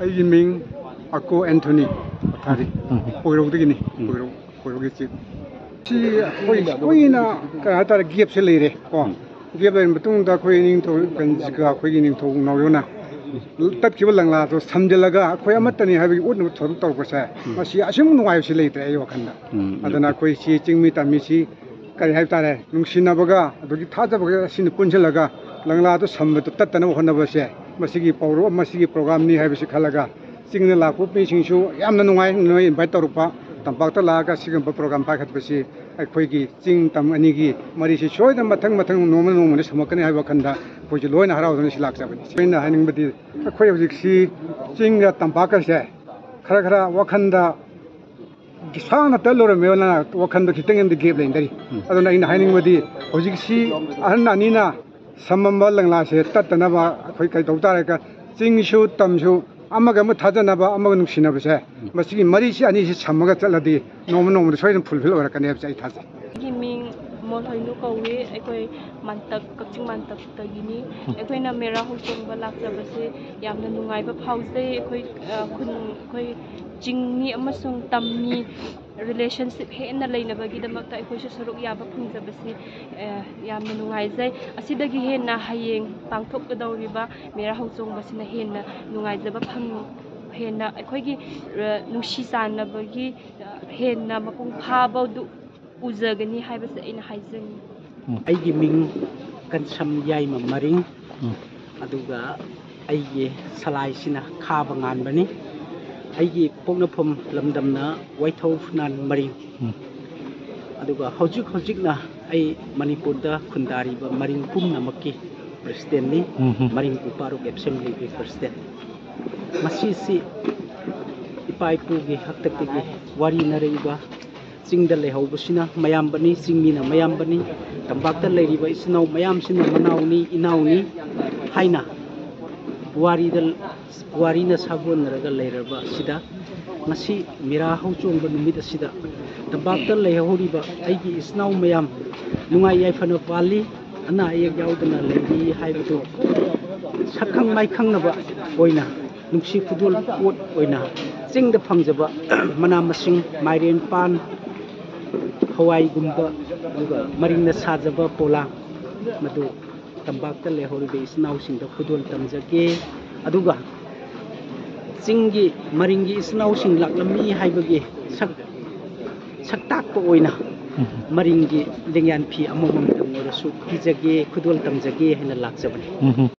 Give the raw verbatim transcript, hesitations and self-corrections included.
ꯑꯩꯒꯤ ꯃꯤꯡ ꯑꯀꯣ ꯑꯦꯟꯊꯣꯅꯤ ꯄꯊꯥꯔꯤ꯫ ꯎꯝ꯫ ꯀꯣꯏꯔꯧꯗꯒꯤꯅꯤ꯫ ꯎꯝ꯫ ꯀꯣꯏꯔꯧ, ꯀꯣꯏꯔꯧꯒꯤ ꯆꯤꯞ꯫ ꯁꯤ ꯑꯩꯈꯣꯏ ꯀꯨꯏꯅ, ꯀꯩ ꯍꯥꯏꯇꯥꯔꯦ, ꯒꯦꯞꯁꯦ ꯂꯩꯔꯦ ꯀꯣ꯫ ꯎꯝ꯫ ꯒꯦꯞ ꯂꯩꯔ ꯃꯇꯨꯡꯗ ꯑꯩꯈꯣꯏ ꯅꯤꯡꯊꯧ ꯀꯟꯖꯤꯀꯥ, ꯑꯩꯈꯣꯏꯒꯤ ꯅꯤꯡꯊꯧ ꯅꯥꯎꯔꯦꯝꯅ ꯇꯠꯈꯤꯕ ꯂꯪꯂꯥꯗꯣ ꯁꯝꯖꯤꯜꯂꯒ ꯑꯩꯈꯣꯏ ꯑꯃꯠꯇꯅꯤ ꯍꯥꯏꯕꯒꯤ ꯎꯠꯅꯕ ꯊꯧꯔꯝ ꯇꯧꯔꯛꯄꯁꯦ, ꯎꯝ꯫ ꯃꯁꯤ ꯑꯁꯤꯃꯨꯛ ꯅꯨꯡꯉꯥꯏꯕꯁꯤ ꯂꯩꯇ꯭ꯔꯦ ꯑꯩ ꯋꯥꯈꯜꯗ꯫ ꯎꯝ꯫ ꯑꯗꯨꯅ ꯑꯩꯈꯣꯏ ꯁꯤ ꯆꯤꯡꯃꯤ ꯇꯝꯃꯤꯁꯤ ꯀꯔꯤ ꯍꯥꯏꯕ ꯇꯥꯔꯦ, ꯅꯨꯡꯁꯤꯅꯕꯒ ꯑꯗꯒꯤ ꯊꯥꯖꯕꯒ ꯑꯁꯤꯅ ꯄꯨꯟꯁꯤꯜꯂꯒ ꯂꯪꯂꯥꯗꯨ ꯁꯝꯕꯗꯨ ꯇꯠꯇꯅꯕ ꯍꯣꯠꯅꯕꯁꯦ, ꯃꯁꯤꯒꯤ ꯄꯧꯔ-, ꯃꯁꯤꯒꯤ ꯄ꯭ꯔꯣꯒꯥꯝꯅꯤ ꯍꯥꯏꯕꯁꯤ ꯈꯜꯂꯒ, ꯆꯤꯡꯗ ꯂꯥꯛꯄ ꯃꯤꯁꯤꯡꯁꯨ ꯌꯥꯝꯅ ꯅꯨꯡꯉꯥꯏ, ꯅꯣꯏ ꯏꯟꯚꯥꯏꯠ ꯇꯧꯔꯛꯄ, ꯇꯝꯄꯥꯛꯇ ꯂꯥꯛꯑꯒ ꯁꯤꯒꯨꯝꯕ ꯄ꯭ꯔꯣꯒꯥꯝ ꯄꯥꯏꯈꯠꯄꯁꯤ ꯑꯩꯈꯣꯏꯒꯤ ꯆꯤꯡ ꯇꯝ ꯑꯅꯤꯒꯤ ꯃꯔꯤꯁꯤ ꯁꯣꯏꯗꯅ ꯃꯊꯪ ꯃꯊꯪ ꯅꯣꯡꯃ ꯅꯣꯡꯃꯗꯤ ꯁꯝꯃꯛꯀꯅꯤ ꯍꯥꯏꯕ ꯋꯥꯈꯜꯗ ꯑꯩꯈꯣꯏꯁꯨ ꯂꯣꯏꯅ ꯍꯔꯥꯎꯗꯨꯅ ꯁꯤ ꯂꯥꯛꯆꯕꯅꯤ꯫ ꯑꯩꯅ ꯍꯥꯏꯅꯤꯡꯕꯗꯤ ꯑꯩꯈꯣꯏ ꯍꯧꯖꯤꯛꯁꯤ ꯆꯤꯡꯒ ꯇꯝꯄꯥꯛꯀꯁꯦ ꯈꯔ ꯈꯔ ꯋꯥꯈꯜꯗ ꯁꯥꯡꯅ ꯇꯠꯂꯨꯔꯃꯦꯅ ꯋꯥꯈꯜꯗ ꯈꯤꯇꯪ ꯑꯃꯗꯤ ꯒꯦꯞ ꯂꯩꯅꯔꯤ꯫ ꯎꯝ꯫ ꯑꯗꯨꯅ ꯑꯩꯅ ꯍꯥꯏꯅꯤꯡꯕꯗꯤ ꯍꯧꯖꯤꯛꯁꯤ ꯑꯍꯟ ꯑꯅꯤꯅ ꯁꯝꯃꯝꯕ ꯂꯪꯂꯥꯁꯦ ꯇꯠꯇꯅꯕ ꯑꯩꯈꯣꯏ ꯀꯩ ꯇꯧ ꯇꯥꯔꯦ? ꯆꯤꯡꯁꯨ ꯇꯝꯁꯨ ꯑꯃꯒ ꯑꯃ ꯊꯥꯖꯅꯕ, ꯑꯃꯒ ꯅꯨꯡꯁꯤꯅꯕꯁꯦ, ꯎꯝ꯫ ꯃꯁꯤꯒꯤ ꯃꯔꯤꯁꯤ ꯑꯅꯤꯁꯤ ꯁꯝꯃꯒ ꯆꯠꯂꯗꯤ ꯅꯣꯡꯃ ꯅꯣꯡꯃꯗ ꯁꯣꯏꯗꯅ ꯐꯨꯜꯐꯤꯜ ꯑꯣꯏꯔꯛꯀꯅꯤ ꯍꯥꯏꯕꯁꯦ ꯑꯩ ꯊꯥꯖꯩ꯫ ꯑꯩꯒꯤ ꯃꯤꯡ ꯃꯣꯜꯍꯣꯏꯅꯨ ꯀꯧꯏ꯫ ꯑꯩꯈꯣꯏ ꯃꯥꯟꯇꯞ, ꯀꯛꯆꯤꯡ ꯃꯥꯟꯇꯞꯇꯒꯤꯅꯤ꯫ ꯑꯩꯈꯣꯏꯅ ꯃꯦꯔꯥ ꯍꯧꯆꯣꯡꯕ ꯂꯥꯛꯆꯕꯁꯦ ꯌꯥꯝꯅ ꯅꯨꯡꯉꯥꯏꯕ ꯐꯥꯎꯖꯩ꯫ ꯑꯩꯈꯣꯏ, ꯑ, ꯈꯨꯟ, ꯑꯩꯈꯣꯏ ꯆꯤꯡꯃꯤ ꯑꯃꯁꯨꯡ ꯇꯝꯃꯤ ꯔꯤꯂꯦꯁꯟꯁꯤꯞ ꯍꯦꯟꯅ ꯂꯩꯅꯕꯒꯤꯗꯃꯛꯇ ꯑꯩꯈꯣꯏꯁꯨ ꯁꯔꯨꯛ ꯌꯥꯕ ꯐꯪꯖꯕꯁꯤ, ꯑ, ꯌꯥꯝꯅ ꯅꯨꯡꯉꯥꯏꯖꯩ꯫ ꯑꯁꯤꯗꯒꯤ ꯍꯦꯟꯅ ꯍꯌꯦꯡ ꯄꯥꯡꯊꯣꯛꯀꯗꯧꯔꯤꯕ ꯃꯦꯔꯥ ꯍꯧꯆꯣꯡꯕꯁꯤꯅ ꯍꯦꯟꯅ ꯅꯨꯡꯉꯥꯏꯖꯕ ꯐꯪ-, ꯍꯦꯟꯅ ꯑꯩꯈꯣꯏꯒꯤ, ꯑ, ꯅꯨꯡꯁꯤ ꯆꯥꯟꯅꯕꯒꯤ, ꯑ, ꯍꯦꯟꯅ ꯃꯄꯨꯡ ꯐꯥꯕꯗꯨ ꯎꯖꯒꯅꯤ ꯍꯥꯏꯕꯁꯦ ꯑꯩꯅ ꯍꯥꯏꯖꯅꯤꯡꯉꯤ꯫ ꯑꯩꯒꯤ ꯃꯤꯡ ꯀꯟꯁꯝ ꯌꯥꯏꯃ ꯃꯔꯤꯡ꯫ ꯎꯝ꯫ ꯑꯗꯨꯒ ꯑꯩꯒꯤ ꯁꯂꯥꯏꯁꯤꯅ ꯈꯥꯕ ꯉꯥꯟꯕꯅꯤ꯫ ꯑꯩꯒꯤ ꯄꯣꯛꯅꯐꯝ ꯂꯝꯗꯝꯅ ꯋꯥꯏꯊꯧ ꯐꯨꯅꯥꯟ ꯃꯔꯤꯡ꯫ ꯎꯝ꯫ ꯑꯗꯨꯒ ꯍꯧꯖꯤꯛ ꯍꯧꯖꯤꯛꯅ ꯑꯩ ꯃꯅꯤꯄꯨꯔꯗ ꯈꯨꯟꯗꯥꯔꯤꯕ ꯃꯔꯤꯡ ꯄꯨꯝꯅꯃꯛꯀꯤ ꯄ꯭ꯔꯦꯁꯤꯗꯦꯟꯅꯤ꯫ ꯎꯝ ꯍꯝ꯫ ꯃꯔꯤꯡ ꯄꯨꯄꯥꯔꯨꯛ ꯑꯦꯁꯦꯝꯕ꯭ꯂꯤꯒꯤ ꯄ꯭ꯔꯦꯁꯤꯗꯦꯟ꯫ ꯃꯁꯤꯁꯤ ꯏꯄꯥ ꯏꯄꯨꯒꯤ ꯍꯥꯛꯇꯛꯇꯒꯤ ꯋꯥꯔꯤꯅꯔꯛꯏꯕ ꯆꯤꯡꯗ ꯂꯩꯍꯧꯕꯁꯤꯅ ꯃꯌꯥꯝꯕꯅꯤ, ꯆꯤꯡꯃꯤꯅ ꯃꯌꯥꯝꯕꯅꯤ, ꯇꯝꯄꯥꯛꯇ ꯂꯩꯔꯤꯕ ꯏꯆꯤꯟ ꯏꯅꯥꯎ ꯃꯌꯥꯝꯁꯤꯅ ꯃꯅꯥꯎꯅꯤ, ꯏꯅꯥꯎꯅꯤ ꯍꯥꯏꯅ ꯋꯥꯔꯤꯗ, ꯋꯥꯔꯤꯅ ꯁꯥꯒꯣꯟꯅꯔꯒ ꯂꯩꯔꯕ ꯑꯁꯤꯗ ꯉꯁꯤ ꯃꯤꯔꯥ ꯍꯧꯆꯣꯡꯕ ꯅꯨꯃꯤꯠ ꯑꯁꯤꯗ ꯇꯝꯄꯥꯛꯇ ꯂꯩꯍꯧꯔꯤꯕ ꯑꯩꯒꯤ ꯏꯆꯤꯟ ꯏꯅꯥꯎ ꯃꯌꯥꯝ ꯅꯨꯡꯉꯥꯏ ꯌꯥꯏꯐꯅ ꯄꯥꯜꯂꯤ, ꯑꯅꯥ ꯑꯌꯦꯛ ꯌꯥꯎꯗꯅ ꯂꯩꯔꯤ ꯍꯥꯏꯕꯗꯨ ꯁꯛꯈꯪ ꯃꯥꯏꯈꯪꯅꯕ ꯑꯣꯏꯅ ꯅꯨꯡꯁꯤ ꯈꯨꯗꯣꯜ ꯄꯣꯠ ꯑꯣꯏꯅ ꯆꯤꯡꯗ ꯐꯪꯖꯕ ꯃꯅꯥ ꯃꯁꯤꯡ, ꯃꯥꯏꯔꯦꯟ, ꯄꯥꯟ, ꯍꯋꯥꯏꯒꯨꯝꯕ, ꯑꯗꯨꯒ ꯃꯔꯤꯡꯅ ꯁꯥꯖꯕ ꯄꯣꯂꯥꯡ, ꯃꯗꯨ ꯇꯝꯄꯥꯛꯇ ꯂꯩꯍꯧꯔꯤꯕ ꯏꯆꯤꯟ ꯏꯅꯥꯎꯁꯤꯡꯗ ꯈꯨꯗꯣꯜ ꯇꯝꯖꯒꯦ꯫ ꯑꯗꯨꯒ ꯆꯤꯡꯒꯤ ꯃꯔꯤꯡꯒꯤ ꯏꯆꯤꯟ ꯏꯅꯥꯎꯁꯤꯡ ꯂꯥꯛꯂꯝꯃꯤ ꯍꯥꯏꯕꯒꯤ ꯁꯛ ꯁꯛ ꯇꯥꯛꯄ ꯑꯣꯏꯅ ꯃꯔꯤꯡꯒꯤ ꯂꯦꯡꯌꯥꯟ ꯐꯤ ꯑꯃꯃꯝꯇꯪ ꯑꯣꯏꯔꯁꯨ ꯄꯤꯖꯒꯦ, ꯈꯨꯗꯣꯜ ꯇꯝꯖꯒꯦ ꯍꯥꯏꯅ ꯂꯥꯛꯆꯕꯅꯤ꯫